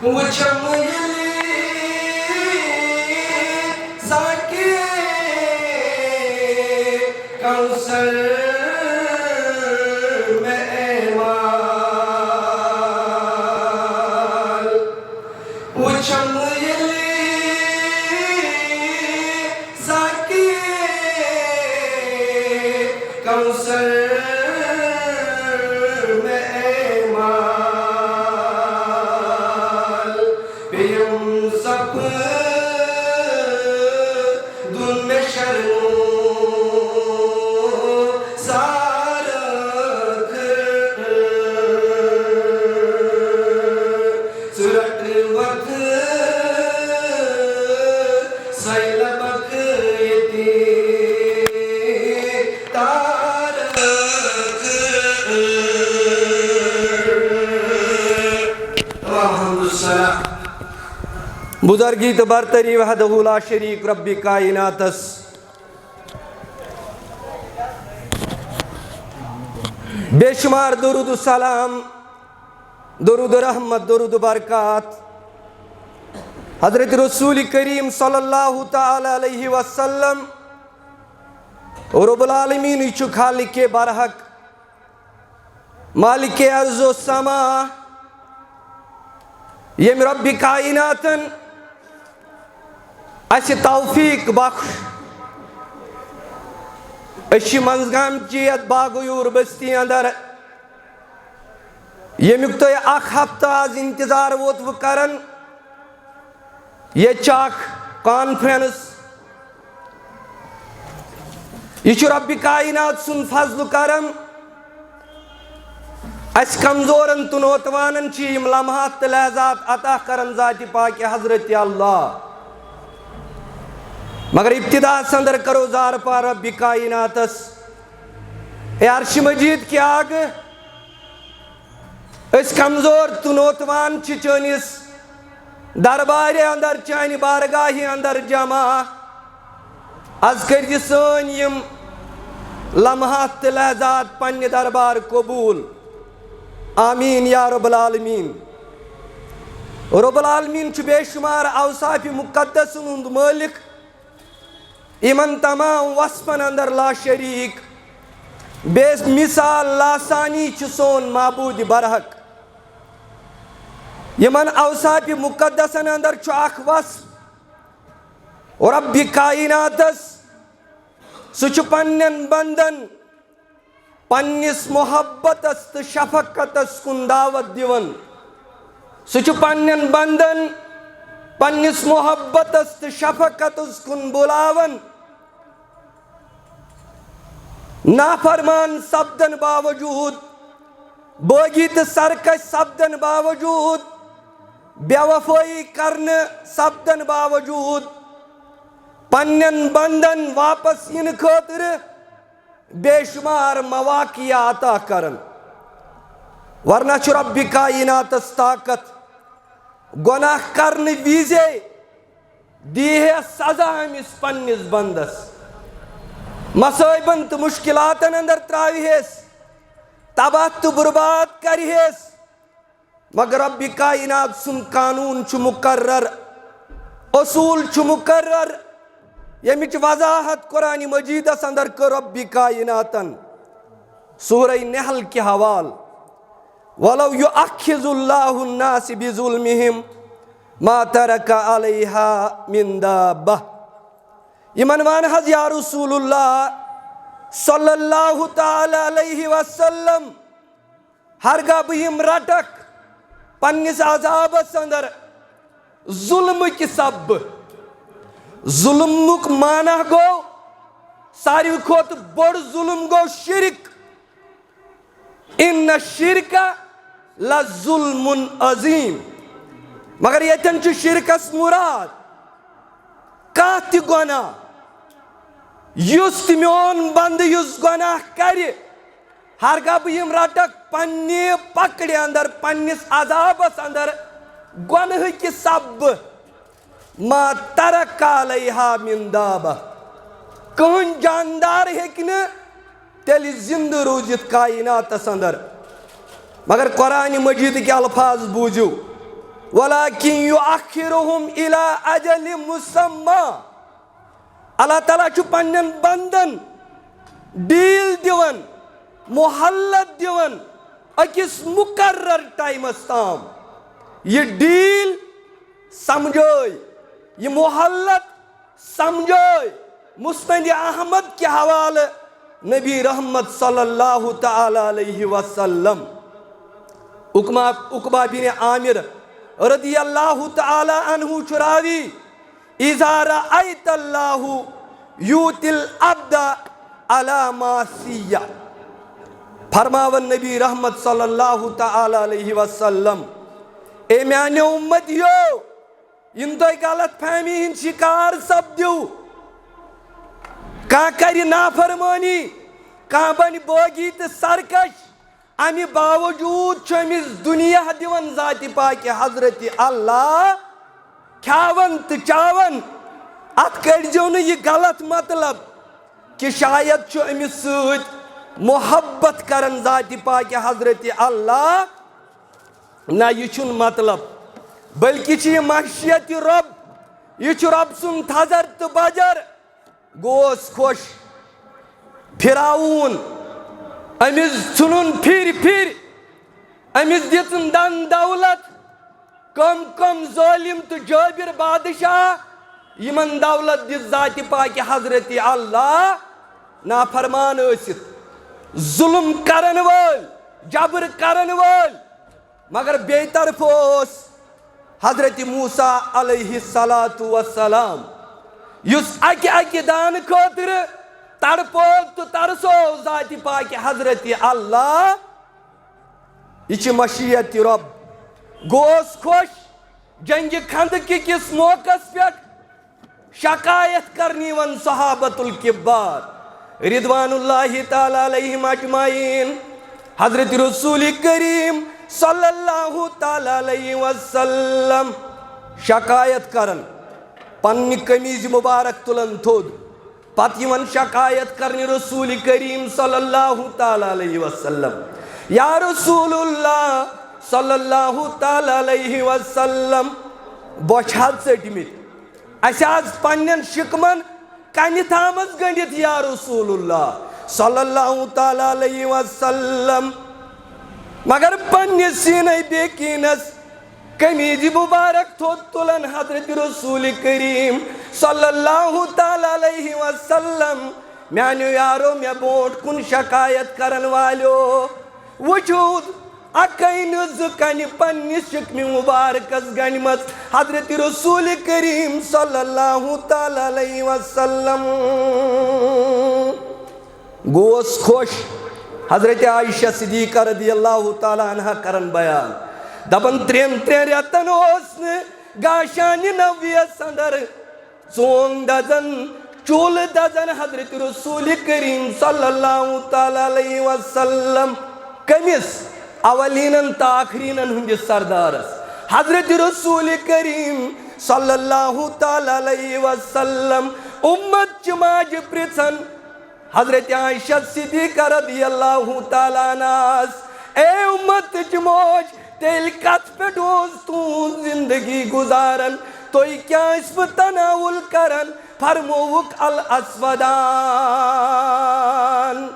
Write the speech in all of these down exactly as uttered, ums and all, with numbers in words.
وٕچھم ییٚلہِ ساقی کوثر مےٚ اعمال، وٕچھم ییٚلہِ ساقی کوثر مےٚ اعمال، پیٚیَم سپدُن مےٚ شرمو سارٕ خٲر۔ ژٕ رَٹہٕ وَتہٕ سۄے لَبَکھ ییٚتہِ تارَکھ۔ تمام حمد و ثنا بزرگی تہٕ برتری وحدہ لا شریک رب کائناتس۔ بے شمار درود و سلام، درود و رحمت، درود و برکات حضرت رسول کریم صلی اللہ تعالی علیہ وسلم۔ رب العالمین چھُ خالق برحق، مالک ارض و سما، ییٚمۍ رب کائناتن اسہِ توفیق بخش۔ أسۍ چھِ منٛزگام چہِ یتھ باغیور بستی اندر، ییٚمیُک تۄہہِ اکھ ہفتہٕ از انتظار ووتوٕ کران۔ ییٚتہِ چھِ اکھ کانفرنس۔ یہِ چھُ رب کائنات سُنٛد فضل و کرم۔ اسہِ کمزورن تہٕ نوتوانن چھِ یِم لمحات تہٕ لحظات عطا کران ذاتِ پاکِ حضرت اللہ۔ مگر ابتداہس اندر کرو زارپار رب کائناتس۔ اے عرش مجید کہِ آگہٕ، أسۍ کمزور تہٕ نوتوان چھِ چٲنِس دربارِ اندر، چانہِ بارگاہہِ اندر جمع۔ از کٔرۍ زِ سٲنۍ یِم لمحات تہٕ لحظات پننہِ دربار قبول۔ آمین یا رب العالمین۔ رب العالمین چھُ بے شمار اوصافِ مقدسن ہُنٛد مٲلک، یِمن تمام وصفن اندر لا شریک، بے مثال لا ثانی چھُ سون معبود برحق۔ یِمن اوصافِ مقدسن اندر چھُ اکھ وصف رب کائناتس، سُہ چھُ پننٮ۪ن بندن پننِس محبتس تہٕ شفقتس کُن دعوت دِوان۔ سُہ چھُ پننٮ۪ن بندن پننِس محبتس تہٕ شفقتس کُن بُلاوان۔ نافرمان سپدن باوجود، بٲغی تہٕ سرکش سپدن باوجود، بے وفٲیی کرنہٕ سپدن باوجود، پننٮ۪ن بندن واپس یِنہٕ خٲطرٕ بے شمار مواقع عطا کران۔ ورنہ چھُ رب کائناتس طاقت، گناہ کرنہٕ وِزے دیہے سزا أمِس پننِس بندس، مصائبن تہٕ مشکلاتن اندر تراوہس، تباہ تہٕ برباد کرہس۔ مگر رب کائنات سُنٛد قانون چھُ مقرر، اصول چھُ مقرر، ییٚمِچ وضاحت قرآن مجیدس اندر کٔر رب کائناتن سورہ نحل کہِ حوالہٕ، "ولو یؤخذ اللہ الناس بظلمہم ما ترک علیہا من دابہ۔" یِمن وَن حظ یا رسول اللہ صلی اللہ تعالی علیہ وسلم، ہرگاہ بہٕ یِم رٹکھ پننِس عذابس اندر ظلمٕکہِ سببہٕ۔ ظلمُک معنی گوٚو، ساروی کھۄتہٕ بوٚڑ ظلم گوٚو شرک۔ ان الشرک لظلم عظیم۔ مگر ییٚتٮ۪ن چھُ شرکس مراد کانٛہہ تہِ گۄناہ، یُس تہِ میون بندٕ یُس گۄناہ کرِ، ہرگاہ بہٕ یِم رٹکھ پننہِ پکڑِ اندر، پننِس عذابس اندر، گۄنہٕ کہِ سببہٕ، ما ترک علیہا من دابہ، کٕہٕنۍ جاندار ہیٚکہِ نہٕ تیٚلہِ زندٕ روٗزِتھ کائناتس اندر۔ مگر قرآن مجیدٕکۍ الفاظ بوٗزِو، ولكن يؤخرهم إلى أجل مسمى۔ اللہ تعالیٰ چھُ پننٮ۪ن بندن ڈیل دِوان، مہلت دِوان أکِس مقرر ٹائمس تام۔ یہِ ڈیل سمجھٲے، یہِ مہلت سمجھٲے مسند احمد کہِ حوالہٕ نبی رحمت صلی اللہ تعالیٰ علیہ وسلم۔ عقبہ، عقبہ بن عامر رضی اللہ تعالیٰ عنہ چھُ راوی، "إذا رأيت الله يؤتي العبد على معصية"۔ فرماوان نبی رحمت صلی اللہ تعالیٰ علیہ وسلم، اے میانیو امتیو، یِم تُہۍ غلط فہمی ہٕنٛدۍ شکار سپدِو۔ کانٛہہ کرِ نافرمٲنی، کانٛہہ بنہِ بٲغی تہٕ سرکش، امہِ باوجود چھُ أمِس دُنیا دِوان ذاتِ پاکہِ حضرتِ اللہ، کھیاوان تہٕ چاوان۔ اتھ کٔڑزیو نہٕ یہِ غلط مطلب کہِ شاید چھُ أمِس سۭتۍ محبت کران ذاتِ پاکہِ حضرتِ اللہ۔ نہ، یہِ چھُنہٕ مطلب، بلکہِ چھِ یہِ مشیتِ رۄب، یہِ چھُ رۄب سُنٛد تھزر تہٕ بجر۔ گوس خۄش۔ فرعون، أمِس ژھُنُن پھِرِ پھِرِ، أمِس دِژٕن دَن دولت۔ کم کم ظٲلِم تہٕ جٲبِر بادشاہ، یِمن دولت دِژ ذاتِ پاکہِ حضرتِ اللہ، نافرمان ٲسِتھ، ظلم کرن وٲلۍ، جبر کرن وٲلۍ۔ مگر بیٚیہِ طرفہٕ اوس حضرت موسیٰ علیہ الصلوۃ والسلام، یُس اکہِ اکہِ دانہٕ خٲطرٕ تڑپو تہٕ ترسو ذاتِ پاکہِ حضرت اللہ۔ یہِ چھِ مشیتِ رۄب۔ گوس خۄش، جنگِ خندقہِ کِس موقعس پٮ۪ٹھ شکایت کرنہِ یِوان صحابۃ الکبار رضوان اللہ تعالیٰ علیہم اجمعین۔ حضرت رسول کریم صلی اللہ تعالیٰ علیہ وسلم شکایت کران، پننہِ قمیض مبارک تُلان تھوٚد، پتہٕ یِوان شکایت کرنہِ رسول کریم صلی اللہ تعالیٰ علیہ وسلم، یا رسول اللہ صلی اللہ تعالیٰ علیہ وسلم، بۄچھِ حظ ژٔٹمٕتۍ۔ اسہِ آز پننٮ۪ن شِکمن کنہِ تھامژ گٔنڈِتھ یا رسول اللہ صلی اللہ تعالیٰ علیہ وسلم، مگر پننہِ سینے بیکینس قمیض مبارک تھوٚد تُلان حضرت رسول کریم صلی اللہ تعالیٰ علیہ وسلم، میانیو یارو، مےٚ برونٛٹھ کُن شکایت کرن والیو، وجود اکے نہٕ زٕ کنہِ پننِس شکمہِ مبارکس گنڈمژ حضرت رسول کریم صلی اللہ تعالیٰ علیہ وسلم۔ گوس خۄش۔ حضرت عائشہ صدیقہ رضی اللہ تعالیٰ عنہا کرن بیان، دپان، ترٛٮ۪ن ترٛٮ۪ن رٮ۪تن اوس نہٕ گاشانہِ نویس اندر ژونگ دزن، چولہٕ دزن حضرت رسول کریم صلی اللہ تعالیٰ علیہ وسلم۔ کٔمِس؟ اولینن تہٕ آخرینن ہٕنٛدِس سردارس حضرت رسول کریم صلی اللہ تعالیٰ علیہ وسلم۔ امت چہِ ماجہِ پرژھن حضرت عائشہ صدیقہ رضی اللہ تعالیٰ عنہاس، اے امتٕچ موج، تیٚلہِ کتھ پٮ۪ٹھ اوس تُہُنٛد زندگی گُزاران؟ تُہۍ کیٛاہ ٲسوٕ تناول کران؟ فرمووُکھ الاسودان۔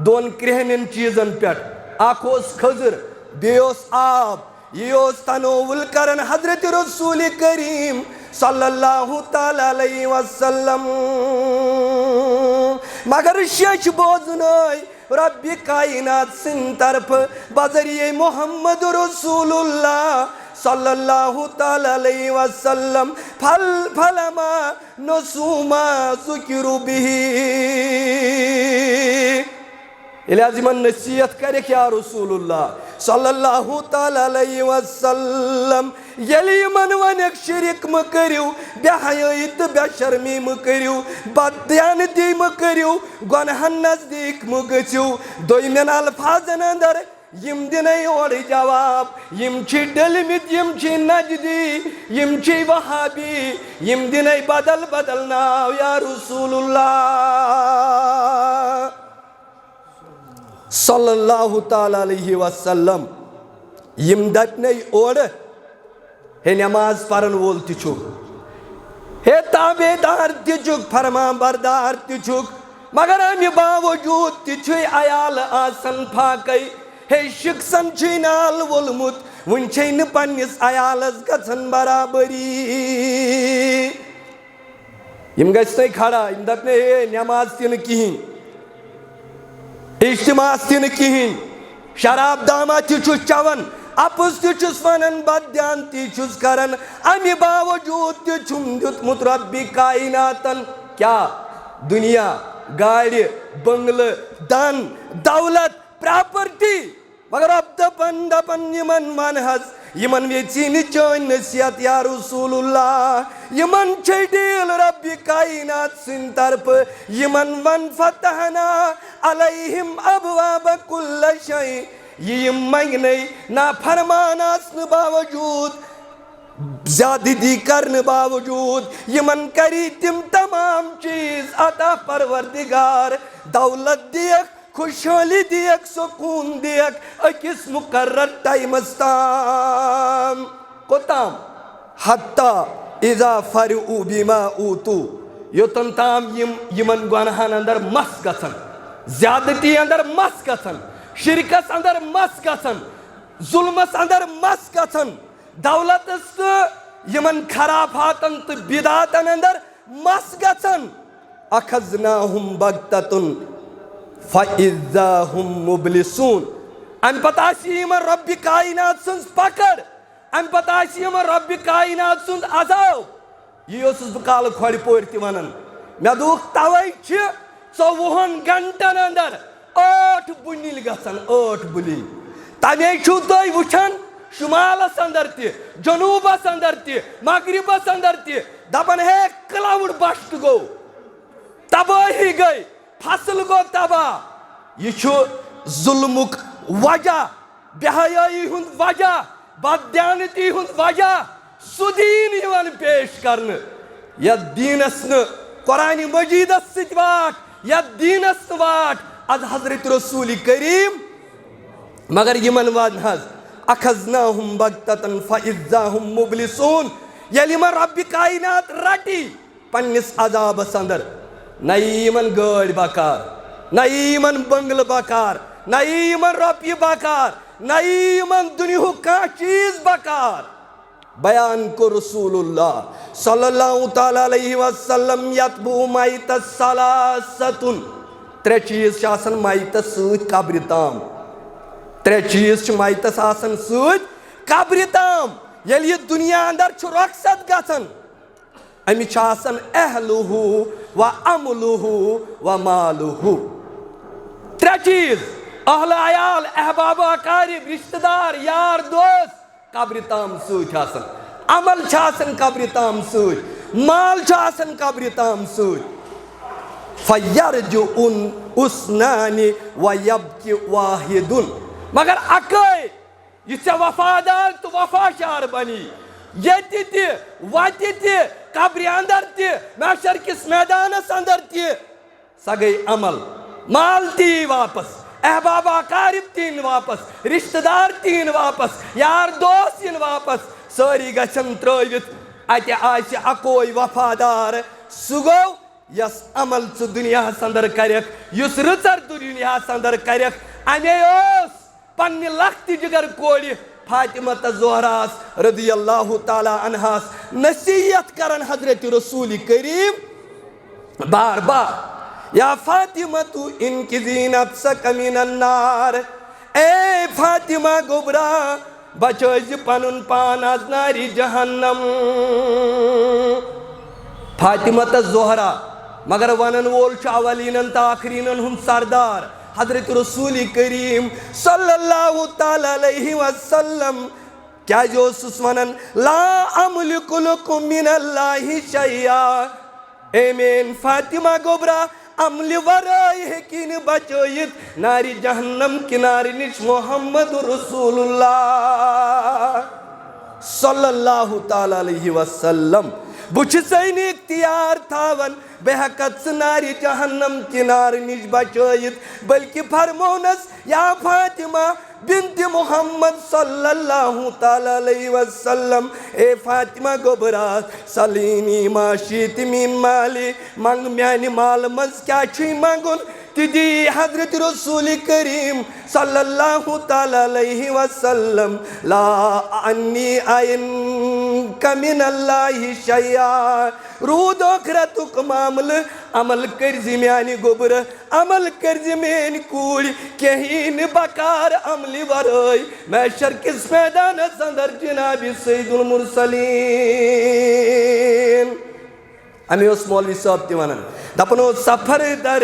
دۄن کرٛہنٮ۪ن چیٖزن پٮ۪ٹھ، اکھ اوس کھٔزٕر، بیٚیہِ اوس آب۔ یہِ اوس تناول کران حضرت رسول کریم صلی اللہ تعالیٰ علیہ وسلم۔ مگر شیٚچھ بوزنٲے رب کائنات سٕنٛدِ طرفہٕ بذریعہ محمد رسول اللہ صلی اللہ تعالیٰ علیہ وسلم۔ فل فلما نسوا ما ذکروا به۔ ییٚلہِ حظ یِمن نصیحت کرکھ یا رسول اللہ صلی اللہ تعالیٰ علیہ وسلم، ییٚلہِ یِمن ونکھ شرک مہٕ کٔرِو، بے حیٲیی تہٕ بے شرمی مہٕ کٔرِو، بددیانتی مہٕ کٔرِو، گۄنہن نزدیٖک مہٕ گٔژھِو، دوٚیمٮ۪ن الفاظن اندر یِم دِنے اورٕ جواب، یِم چھِ ڈٔلمٕتۍ، یِم چھِ نجدی، یِم چھِ وہابی، یِم دِنے بدل بدل ناو یا رسول اللہ صلی اللہ تعالیٰ علیہ وسلم۔ یِم دپنے اورٕ ہے نماز پرن وول تہِ چھُکھ، ہے تابعدار تہِ چھُکھ، فرمان بردار تہِ چھُکھ، مگر امہِ باوجود تہِ چھُے عیال آسان فاقے۔ ہے شخصن چھُے نال وولمُت، وُنہِ چھے نہٕ پننِس عیالس گژھان برابری۔ یِم گژھِ تۄہہِ کھڑا، یِم دَپہِ نہٕ، "ہے، نٮ۪ماز تہِ نہٕ کِہیٖنۍ، اجتماعس تہِ نہٕ کِہیٖنۍ، شراب دامہ تہِ چھُس چٮ۪وان، اَپُز تہِ چھُس وَنان، بد دیان تہِ چھُس کران، اَمہِ باوجوٗد تہِ چھُم دیُتمُت رۄبِ کایناتن کیٛاہ؟ دُنیا، گاڑِ، بنگلہٕ، دَن، دولت، پراپرٹی۔" مگر رۄب دپان، دپان، یِمن ون حظ، یِمن ویژی نہٕ چٲنۍ نصیحت یا رسول اللہ، یِمن چھے ڈیل رۄبِ کاینات سٕنٛدِ طرفہٕ، یِمن ون، فتحنا علیہم ابواب کل شیء، یہِ یِم منگنے نافرمان آسنہٕ باوجوٗد، زیادتی کرنہٕ باوجوٗد، یِمن کری تِم تمام چیٖز عطا پروردگار، دولت دیکھ، خوشحالی دیکھ، سکون دیکھ، أکِس مقرر ٹایمس تام۔ کوٚتام؟ حتی اذا فرحوا بما اوتوا، یوٚتن تام یِم یِمن گۄناہن اندر مس گژھن، زیادتی اندر مس گژھن، شرکس اندر مس گژھن، ظلمس اندر مس گژھن، دولتس تہٕ یِمن خرافاتن تہٕ بدعاتن اندر مس گژھن۔ اخذناہم بغتۃ فاذا ہم مبلسون۔ امہِ پتہٕ آسہِ یِمن رۄبِ کاینات سٕنٛز پکڑ، امہِ پتہٕ آسہِ یِمن رۄبِ کاینات سُنٛد عذاب۔ یی اوسُس بہٕ کالہٕ کھۄڑِ پورِ تہِ ونان۔ مےٚ دوٚپُکھ، توے چھِ ژوٚوُہن گنٹن اندر ٲٹھ بُنِلۍ گژھان، ٲٹھ بُنِلۍ۔ تمے چھِو تُہۍ وٕچھان شمالس اندر تہِ، جنوبس اندر تہِ، مغربس اندر تہِ، دپان، ہے، کلاؤڈ بسٹ گوٚو، تبٲہی گٔے، فصل گوٚو تباہ۔ یہِ چھُ ظلمُک وجہ، بے حیٲیی ہُنٛد وجہ، بددیانتی ہُنٛد وجہ، سُہ دیٖن یِوان پیش کرنہٕ، یتھ دیٖنس نہٕ قرآن مجیدس سۭتۍ واٹھ، یتھ دیٖنس نہٕ واٹھ، از حضرت رسول کریم۔ مگر یِمن ون حظ، اخذناہم بغتۃ فاذا ہم مبلسون، ییٚلہِ یِمن رۄبِ کاینات رٹی، پننِس عذابس اندر، نہ یی یِمن گٲڑۍ بکار، نہ یی یِمن بنگلہٕ بکار، نہ یی یِمن رۄپیہِ بکار، نہ یی یِمن دُنیہُک کانٛہہ چیٖز بکار۔ بیان کوٚر رسول اللہ صلی اللہ تعالیٰ علیہ وسلم، یتبع میتس ثلاثۃ، ترٛےٚ چیٖز چھِ آسان میتس سۭتۍ قبرِ تام، ترٛےٚ چیٖز چھِ میتس آسان سۭتۍ قبرِ تام۔ ییٚلہِ یہِ دُنیا اندر چھُ رۄخصت گژھان، أمِس چھُ آسان اہلہ و عملہ و مالہ۔ ترٛےٚ چیٖز، اہل عیال، احباب و اقارب، رشتہٕ دار، یار دوست، قبرِ تام سۭتۍ آسان۔ عمل چھُ آسان قبرِ تام سۭتۍ، مال چھُ آسان قبرِ تام سۭتۍ۔ فیرجع اثنان و یبقی واحد۔ مگر اکٲے یُس ژےٚ وفادار تہٕ وفا شعار بنی، ییٚتہِ تہِ، وتہِ تہِ، قبرِ اندر تہِ، محشر کِس میدانس اندر تہِ، سۄ گٔے عمل۔ مال تہِ یی واپس، احباب اقارب تہِ یِن واپس، رشتہٕ دار تہِ یِن واپس، یار دوست یِن واپس، سٲری گژھن ترٲوِتھ۔ اتہِ آسہِ اکوے وفادار، سُہ گوٚو یس عمل ژٕ دُنیاہس اندر کرکھ، یُس رٕژر ژٕ دُنیاہس اندر کرکھ، امے اوس پننہِ لختِ جگر کورِ فاطمہ تہٕ زہراس رضی اللہ تعالیٰ عنہاس نصیحت کران حضرت رسول کریم بار بار، یا فاطمہ تو انقذی نفسک من النار، اے فاطمہ گوبرا، بچٲے زِ پنُن پان از نارِ جہنم۔ فاطمہ تہٕ زہرا، مگر ونن وول چھُ اولینن تہٕ آخرینن ہُنٛد سردار حضرت رسول کریم صلی اللہ تعالیٰ علیہ وسلم۔ کیازِ اوسُس ونان، لا املک لکم من اللہ شیئا، اے میٲنۍ فاطمہ گوبرا، عملہِ ورٲے ہیٚکی نہٕ بچٲیِتھ نارِ جہنم کِنارِ نِش محمد رسول اللہ صلی اللہ تعالیٰ علیہ وسلم۔ بہٕ چھُسَے نہٕ اختیار تھاوان بہٕ ہٮ۪کَتھ ژٕ نارِ جہنم کِنارٕ نِش بچٲیِتھ، بلکہِ فرمونس، یا فاطمہ بنت محمد صلی اللہ تعالیٰ علیہ وسلم، اے فاطمہ گوٚبرا، سلینی ما شیت من مالی، منگ میانہِ مالہٕ منٛز کیٛاہ چھُے منٛگُن، تہِ دی حضرت رسول کریم صلی اللہ تعالیٰ علیہ وسلم، لا انی عینک من اللہ شیئا۔ روٗد ٲخرتُک معاملہٕ، عمل کٔرۍ زِ میانہِ گوٚبرٕ، عمل کٔرۍ زِ میٲنۍ کوٗرۍ، کِہیٖنۍ نہٕ بکار عملہِ ورٲے۔ محشر کِس میدانس اندر جناب سید المرسلین۔ امی اوس مولوی صٲب تہِ ونان، دپان اوس، سفر در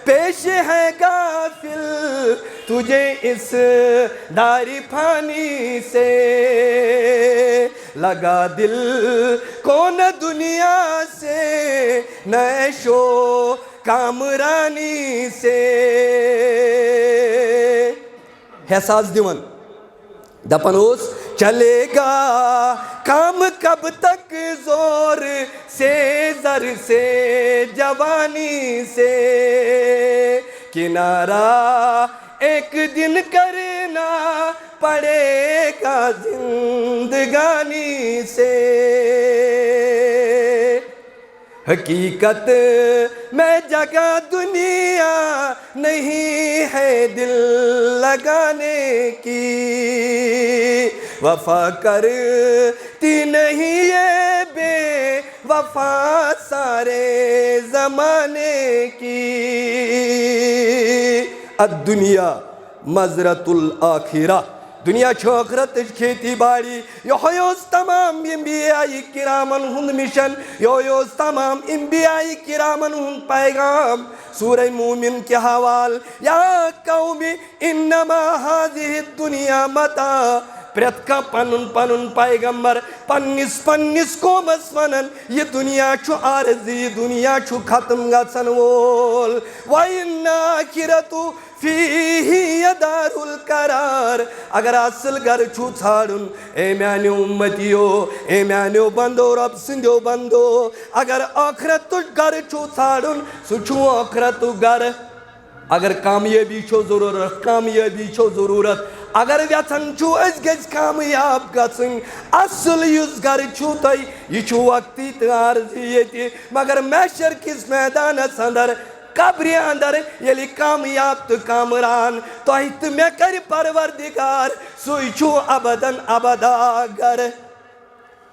پیش ہے غافل تجھے اس دار فانی سے، لگا دل کو نہ دنیا سے، نہ عیش و کامرانی سے۔ حساس دِوان۔ دپان اوس، چلے گا کام کب تک زور سے، زر سے، جوانی سے، کنارہ ایک دن کرنا پڑے گا زندگانی سے۔ حقیقت میں جگہ دنیا نہیں ہے دل لگانے کی، وفا کرتی نہیں یہ بے وفا سارے زمانے کی۔ الدنیا مزرعۃ الآخرہ، دنیا چھِ ٲخرتٕچ کھیتی باڑی۔ یِہوٚے اوس تمام انبیاء کرامن ہُنٛد مشن، یِہوٚے اوس تمام انبیاء کرامن ہُنٛد پیغام۔ سورہ مومن کہِ حوالہٕ، یا قوم انما هذه الدنیا متاع۔ پرٛٮ۪تھ کانٛہہ پنُن پنُن پیغمبر پننِس پننِس قومس ونان، یہِ دنیا چھُ عارضی، یہِ دنیا چھُ ختم گژھن وول۔ وَإِنَّ الْآخِرَةَ فِيهِ دَارُ الْقَرَارِ۔ اگر اصل گرٕ چھُو ژھانڈُن، اے میانیو امتیو، اے میانیو بندو، رب سٕنٛدیو بندو، اگر ٲخرتُک گرٕ چھُو ژھانڈُن، سُہ چھُ ٲخرتُک گرٕ۔ اگر کامیٲبی چھو ضرورت، کامیٲبی چھو ضرورت، اگر یژھان چھُو أسۍ گٔژھۍ کامیاب گژھٕنۍ، اصل یُس گرٕ چھُو تۄہہِ، یہِ چھُ وقتی تہٕ عارضی ییٚتہِ، مگر محشر کِس میدانس اندر، قبرِ اندر، ییٚلہِ کامیاب تہٕ کامران تۄہہِ تہٕ مےٚ کرِ پروردگار، سُے چھُ ابدن ابدا گرٕ۔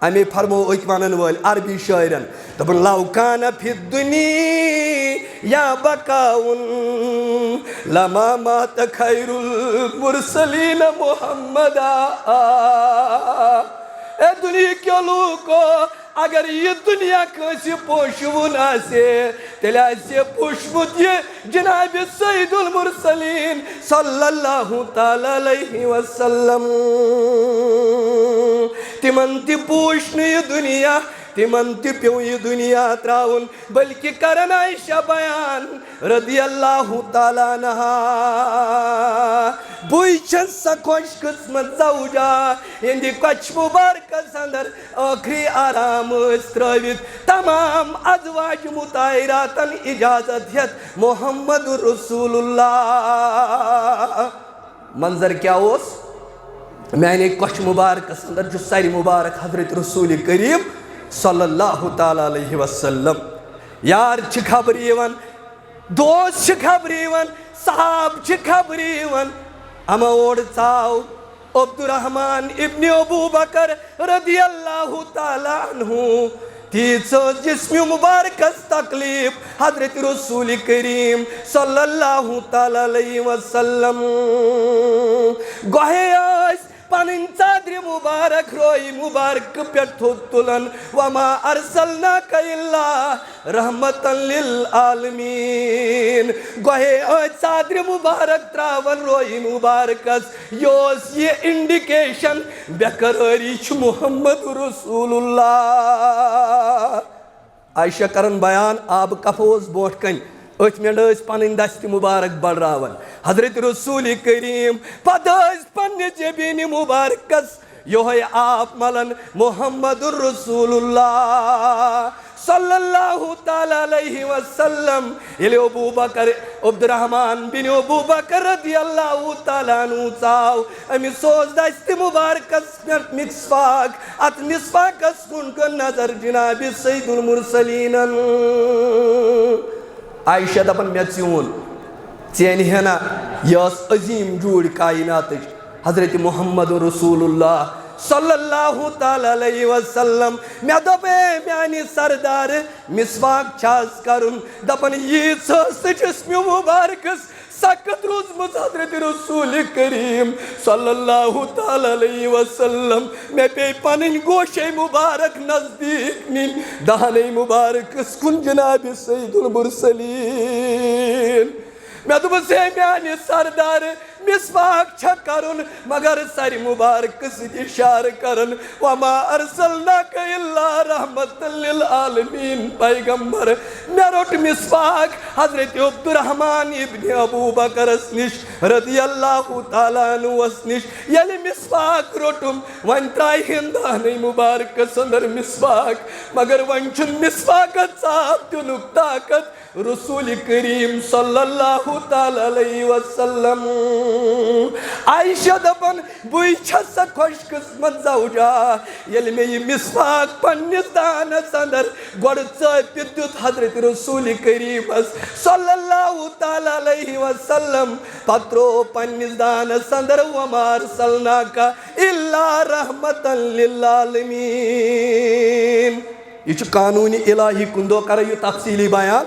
امی فرمو أکۍ ونن وٲلۍ عربی شٲعرن، دوٚپُن، لو کان فی الدنیا بقاء لما مات خیر المرسلین محمدا۔ اے دُنیہٕکیو لوٗکو، اگر یہِ دُنیا کٲنٛسہِ پوشوُن آسہِ، تیٚلہِ آسہِ پوشمُت یہِ جناب سید المرسلین صلی اللہ تعالیٰ علیہ وسلم۔ تِمن تہِ پوش نہٕ یہِ دُنیا، تِمن تہِ پیوٚو یہِ دُنیا ترٛاوُن، بلکہِ کرن عائشہ بیان رضی اللہ تعالیٰ عنہا، بٕے چھَس سۄ خۄش قسمت زوجہ، یِہنٛدِ کۄچھِ مبارکس اندر ٲخری آرام ٲسۍ ترٲوِتھ تمام ازواج مطاہراتن اجازت ہٮ۪تھ محمد رسول اللہ۔ منظر کیٛاہ اوس؟ میانہِ کۄچھِ مبارکس اندر چھُ سرِ مبارک حضرت رسول کریم صلی اللہ تعالیٰ علیہ وسلم۔ یار چھِ خبرِ یِوان، دوس چھِ خبرِ یِوان، صحاب چھِ خبرِ یِوان۔ اما اورٕ ژاو عبدالرحمن ابن ابو بکر رضی اللہ تعالیٰ عنہ۔ تیٖژ ٲس جسمِ مبارکس تکلیف، حضرت رسول کریم صلی اللہ تعالیٰ علیہ وسلم۔ گۄہے ٲسۍ پنٕنۍ ژادرِ مبارک روے مبارک پٮ۪ٹھ تھوٚد تُلان، وما ارسلناک الا رحمتا للعالمین۔ گۄہے ٲسۍ ژادرِ مبارک تراوان روے مبارکس۔ یہِ اوس یہِ انڈیکیشن، بے قرٲری چھُ محمد رسول اللہ۔ عائشہ کرن بیان، آبہٕ کفہٕ اوس برونٛٹھ کنہِ، أتھۍ مینٛڈٕ ٲسۍ پنٕنۍ دستِ مبارک بڑراوان۔ حضرت رسول کریم پتہٕ ٲسۍ پننہِ جبیٖنہِ مبارکس یہوے آپ ملن محمد رسول اللہ صلی اللہ تعالیٰ علیہ وسلم۔ ییٚلہِ ابو بکر، عبدالرحمان بن ابو بکر رضی اللہ تعالیٰ عنہ ژاو، أمِس اوس دستِ مبارکس پٮ۪ٹھ مسواک۔ اتھ مسواکس کُن کٔر نظر جناب سید المرسلینن۔ عائشہ دپان، مےٚ ژیوٗن، ژےٚ نِہنا، یہِ ٲس عظیٖم جوٗرۍ کائناتٕچ، حضرت محمد رسول اللہ صلی اللہ تعالیٰ علیہ وسلم۔ مےٚ دوٚپ، اے میانہِ سردار، مسواک چھا حظ کرُن؟ دپان، ییٖژ ٲس جسمِ مبارکس سخت روٗزمٕژ حضرت رسول کریم صلی اللہ تعالیٰ علیہ وسلم۔ مےٚ پیٚیہِ پنٕنۍ گوشے مبارک نزدیٖک نِنۍ، دہنے مبارکس کُن جناب سید المرسلین۔ مےٚ دوٚپُس، ہے میانہِ سردار، مسواک چھا کرُن، مگر سرِ مبارک سۭتۍ اشارٕ کرُن، وما ارسلناک الا رحمتا للعالمین۔ پیغمبر، مےٚ روٚٹ مسواک۔ حضرت عبدالرحمان ابن ابو بکرس نِش رضی اللہ تعالیٰ عنہس نِش ییٚلہِ مسواک روٚٹُم، وۄنۍ ترٛایہِ ہن دہنے مبارکس اندر مسواک، مگر وۄنۍ چھُنہٕ مسواکس ژاپ دِنُک طاقت رسول کریم صلی اللہ تعالیٰ علیہ وسلم۔ عائشہ دپان، بٕے چھَس سۄ خوش قسمت زوجہ، ییٚلہِ مےٚ یہِ مسواک پننِس دانس اندر گۄڈٕ ژٲپِتھ دیُت حضرت رسول کریمس صلی اللہ تعالیٰ علیہ وسلم، پتہٕ ترٛوو پننِس دانس اندر، وما ارسلناک الا رحمتا للعالمین۔ یہِ چھُ قانوٗنِ الٰہی، کُنہِ دۄہ کرو یہِ تفصیٖلی بیان،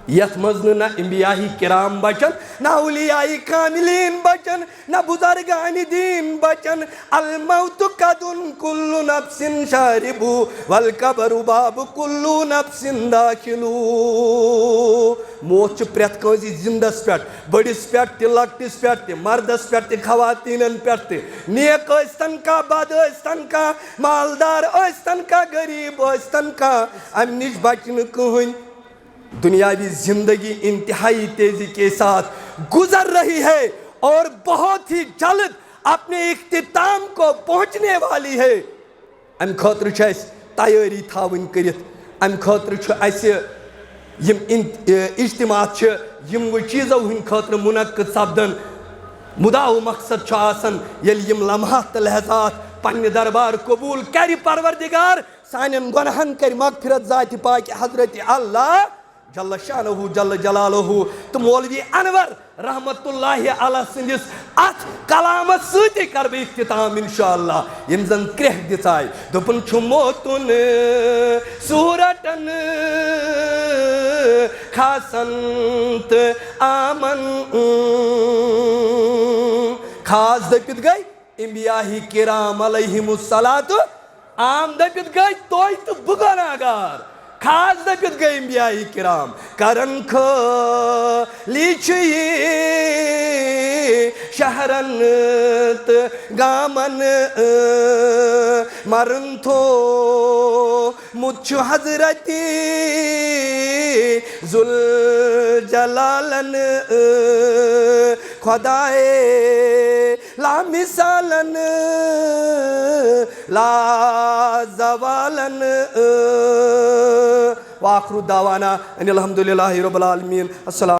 یتھ منٛز نہٕ نہ انبیاء کرام بچن، نہ اولیاء کاملین بچن، نہ بزرگان دین بچن۔ الموت قدح کل نفس شاربہ، والقبر باب کل نفس داخلہ۔ موت چھُ پرٛٮ۪تھ کٲنٛسہِ زِندس پٮ۪ٹھ، بٔڑِس پٮ۪ٹھ تہِ، لۄکٹِس پٮ۪ٹھ تہِ، مردس پٮ۪ٹھ تہِ، خواتیٖنن پٮ۪ٹھ تہِ، نیک ٲسۍتن کانٛہہ، بد ٲسۍتن کانٛہہ، مالدار ٲسۍتن کانٛہہ، غریٖب ٲسۍتن کانٛہہ، امہِ نِش بچہِ نہٕ کٕہٕنۍ۔ دنیاوی زندگی انتہائی تیزی کے ساتھ گزر رہی ہے اور بہت ہی جلد اپنے اختتام کو پہنچنے والی ہے۔ امہِ خٲطرٕ چھِ اَسہِ تیٲری تھاوٕنۍ کٔرِتھ۔ امہِ خٲطرٕ چھُ اَسہِ یِم اِن-، اجتماعات چھِ، یِم وۄنۍ چیٖزو ہٕنٛدِ خٲطرٕ منعقد سپدان، مُدعا و مقصد چھُ آسان، ییٚلہِ یِم لمحات تہٕ لحظات پننہِ دربار قبول کرِ پروردگار، سانٮ۪ن گۄناہن کرِ مغفرت ذاتِ پاکِ حضرت اللہ جل شانہ جل جلالہ۔ تہٕ مولوی انور رحمت اللہ علیہ سٕنٛدِس اتھ کلامس سۭتی کرٕ بہٕ اختتام انشاءاللہ۔ یِم زن کرٛیٚکھ دِژاے، دوٚپُن چھُ موتُن صورتن خاصن تہٕ عامن۔ خاص دٔپِتھ گٔے انبیاء کرام علیہم الصلوۃ، عام دٔپِتھ گٔے تُہۍ تہٕ بہٕ گۄناہگار۔ خاص دٔپِتھ گٔے انبیاء کرام۔ کرن خٲلی چھُ یہِ شہرن تہٕ گامن، مرن تھوٚومُت چھُ حضرت ذوالجلالن خدائے لامثالن، لازوالن۔ وآخر دعوانا ان الحمد للہ رب العالمین۔ السلام۔